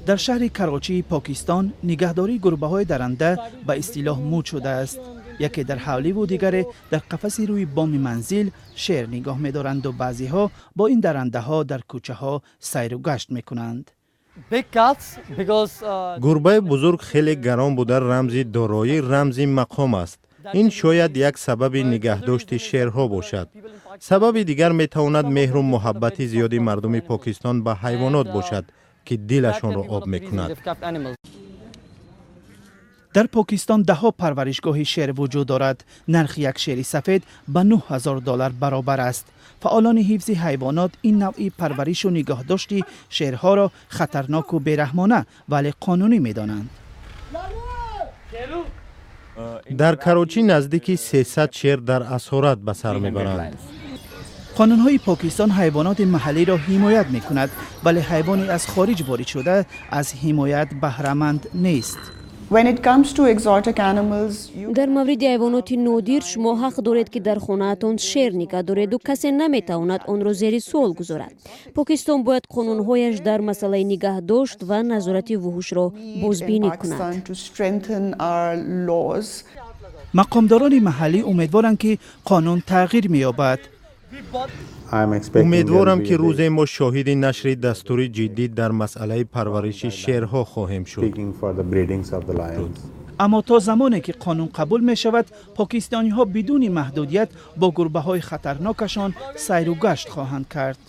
Дар шаҳри Карочии Покистон нигаҳдории гурбаҳои даранда ба истилоҳ мӯд шудааст. Яке дар ҳавливу дигаре дар қафаси рӯи боми манзил шер нигоҳ медоранду баъзеҳо бо ин дарандаҳо дар кӯчаҳо сайру гашт мекунанд. Гурбаи бузург хеле гарон буда, рамзи дороӣ, рамзи мақом аст. Ин шояд як сабаби нигаҳдошти шерҳо бошад. Сабаби дигар метавонад меҳру муҳаббати зиёди мардуми Покистон ба ҳайвонот бошад, ки дилашонро об мекунад. Дар Покистон даҳҳо парваришгоҳи шер вуҷуд дорад. Нархи як шери сафед ба 9000 доллар баробар аст. Фаъолони ҳифзи ҳайвонот ин навъи парваришу нигоҳдошти шерҳоро хатарноку бераҳмона, вале қонунӣ медонанд. Дар Карочӣ наздики 300 шер дар асорат ба сар мебаранд. Қонунҳои Покистон ҳайвоноти маҳаллиро ҳимоят мекунад, вале ҳайвоне аз хориҷ ворид шуда аз ҳимоят баҳраманд нест. Дар мавриди ҳайвоноти нодир шумо ҳақ доред, ки дар хонаатон шер нигаҳ дореду касе наметавонад онро зери суол гузорад. Покистон бояд қонунҳояш дар масъалаи нигаҳдошт ва назорати вуҳушро бозбинӣ кунад. Мақомдорони маҳаллӣ умедворанд, ки қонун тағйир меёбад. Умедворам, ки рӯзе мо шоҳиди нашри дастури ҷиддӣ дар масъалаи парвариши шерҳо хоҳем шуд. Аммо то замоне ки қонун қабул мешавад, покистониҳо бидуни маҳдудият бо гурбаҳои хатарнокашон сайру гашт хоҳанд кард.